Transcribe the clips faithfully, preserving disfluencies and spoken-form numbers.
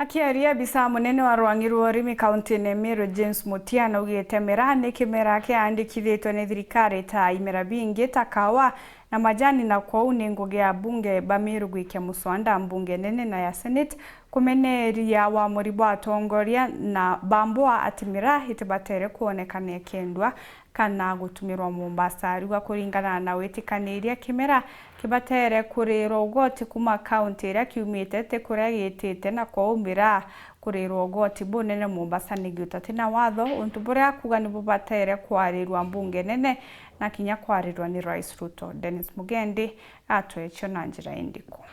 Akiaria, abisa munene wa rwang'i rwa urimi kaunti-ini ya Meru, James Mutia, naugite miraa ni kimera kiandikithitwe ni thirikari ta imera bingi ta kawa na majani, na kwou ni ngugi ya abunge ba Meru gwikia muswanda mbunge nene na ya Senate kumeneria wamuri bwa atongoria na bambwa ati miraa itibatere kwonekana ikiendwa kana gutumirwa Mombasa. Ariuga kuringana na witikaniria, kimera kibatere kurirwa ugoti kuuma kaunti iria kiumite ti kuria gitite, na kwou miraa kurirwa ugoti bunene Mombasa ni giuta ti na watho, untu buria akuuga ni bubatere kwarirwa mbunge nene na kinya kwarirwa ni Rais Ruto. Dennis Mugendi atwecho na njira indiku.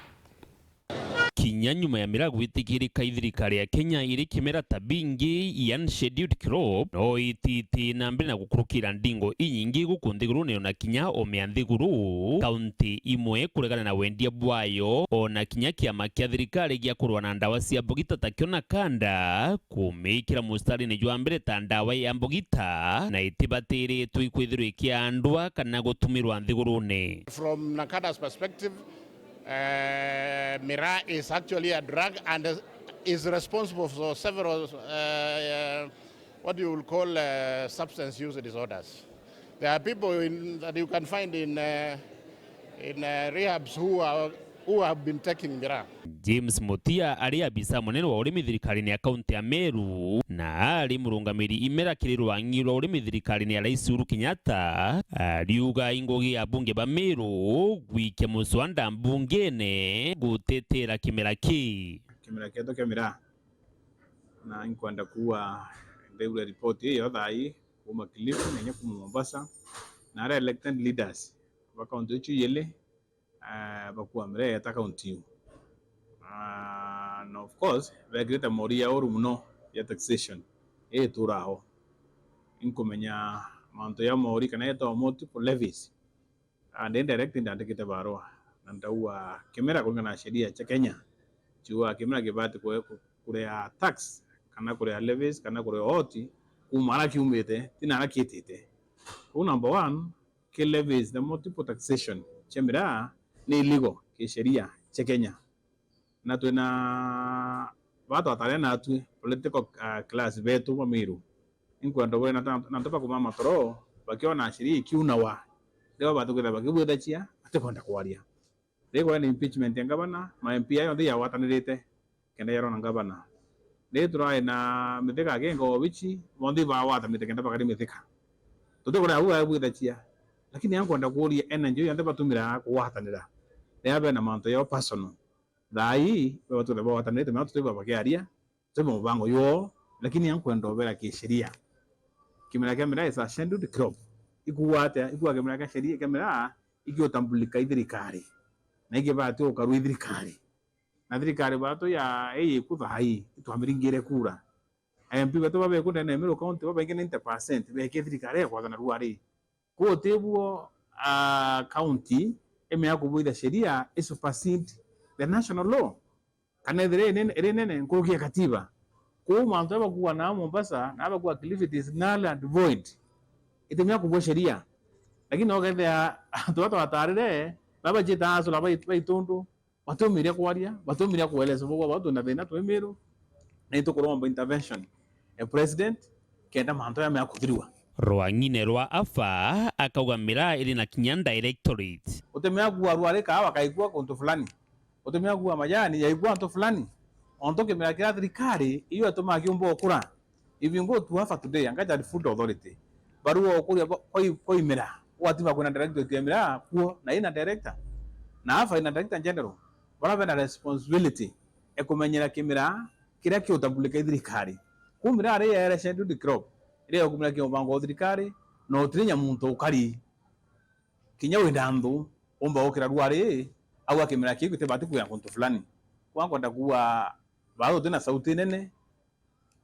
Kinya nyuma ya miraa gwitikirika i thirikari ya Kenya iri kimera ta bingi, i unscheduled crop, no ititi na mbere na gukurukira ndingo inyingi guku nthigurune, ona kinya ome ya nthiguru. Kaunti imwe kuregana na wendia bwayo, ona kinya kiama kia thirikari gia kurwa na ndawa cia mbugita takio NACADA, kumikira mustarine jwa mbere ta ndawa ya mbugita, na itibatiritwe ikwithirwa ikiandwa kana gutumirwa nthigurune. From NACADA's perspective, Uh, miraa is actually a drug and is responsible for several, uh, what you will call, uh, substance use disorders. There are people in, that you can find in, uh, in, uh, rehabs who are, who have been taking miraa. James Mutia ari abisa munene wa urimi thirikarine ya kaunti ya Meru, na ari murungamiri imera kiri rwang'i rwa urimi thirikarine ya Rais Uhuru Kenyatta, ariuga i ngugi ya abunge ba Meru gwikia muswanda mbungene gutetera kimera kii. Kimera kietu kia miraa, na inkwenda kuuga, ndaigua ripoti iyo thaa ii kuuma Kilifi na inya kuuma Mombasa, na aria elected leaders ba kaunti icio ijiri, eh, bakua miraa yeeta kaunti iu. Ah, na of course, beekirite moori ya uru mono ya taxation ii ituraa ho. Inkumenya mantu ya moori kana yetagwa multiple levies. Ah, ndi direct ndandikite barua na ndauga kimera kuringana na sheria cia Kenya, ciugaa kimera kibati kue-, ku-, kuria tax kana kuria levies kana kuria ugoti kuuma aria kiumite, ti na aria kiitite. Kou number one, ki levies na multiple taxation cia miraa ni illegal ki sheria cia Kenya. Na twina batwataria natwi political, ah, class betu ba Meru. Inkwenda ubwire na ta-, na antu bakuuma matoro, bakiona sheria ikiunawa, riu batu kwithira bakibwithacia, batikwenda kwaria. Riu kwari na impeachment ya ngavana, ma M P ayo yonthe yagwatanirite kenda yarona ngavana. Riu turai na Mithika akinga obici, bonthe ibagwatanite kenda bakari Mithika. Tutikuria au babwithacia, lakini ankwenda kuuria energy iu yonthe batumira kugwatanira, riria bena mantu yao personal, thaa ii, baba tuthe bagwatanirite, mea tutigwa bakiaria, tutigwa mubango jwao, lakini ankwenda ubera kisheria. Kimera kia miraa is a scheduled crop. Ikuuga atia? Ikuuga kimera kia sheria, kia miraa ikiutambulika i thirikari. Na ikibati ukarua i thirikari. Na thirikari batu ya, ii iku thaa ii, itwamiringire kura. M P betu babeku ndene ya Meru County, babaingi ninety percent bekie thirikari ya kwathana ruari. Kuu utibuo, ah, county imea kubwithia sheria i supersede the national law, kana ithire iri nene, iri nene nkuruki ya katiba. Kuu mantu jaria bakuuga na Mombasa, na bakuuga Kilifi, it is null and void. Itimea kubua sheria. Lakini no ukethia antu baria twatarire, baba baciita asula bai-, baitundu, batiumiria kwaria, batiumiria kueleza bugwa bau twina thina twi Meru, na itukuromba intervention ya president kenda mantu jamea kuthirua. Rwang'ine rwa afa akauga miraa iri na kinya directorate. Utimea kuuga ruari kaawa kaikua kuntu fulani. Utimea kuuga majani yaikua antu fulani. Ontu kimera kiria thirikari iyo itumaa kiumba ukura. If you go to AFA today, Angajad Food Authority, barua ukuria ba-, kwa i-, kwa imera, ugatima kwina directorate ya miraa kuo, na ina director. Na AFA ina director general. Bara bena responsibility ya kumenyera kimera kiria kiutambulika i thirikari. Kuu miraa ri ya scheduled crop, iria ya kumira kia mubango wa thirikari, na utiri nya muntu ukari. Kinya wina nthu, umba gukira ruari, au akimera kiu gitibati kwina kuntu fulani. Kwa nkwenda kuuga, baa tutina sauti nene,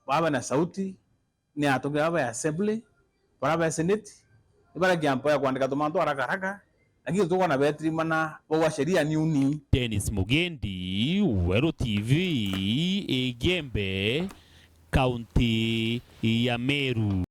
baa bena sauti, ni atongeria baa ba assembly, bara ba senate, ni bara kiampo ya kwandika tumantu haraka haraka, lakini tukwona betirimana, baua sheria niuni. Dennis Mugendi, Weru T V, Igembe, kaunti ya Meru.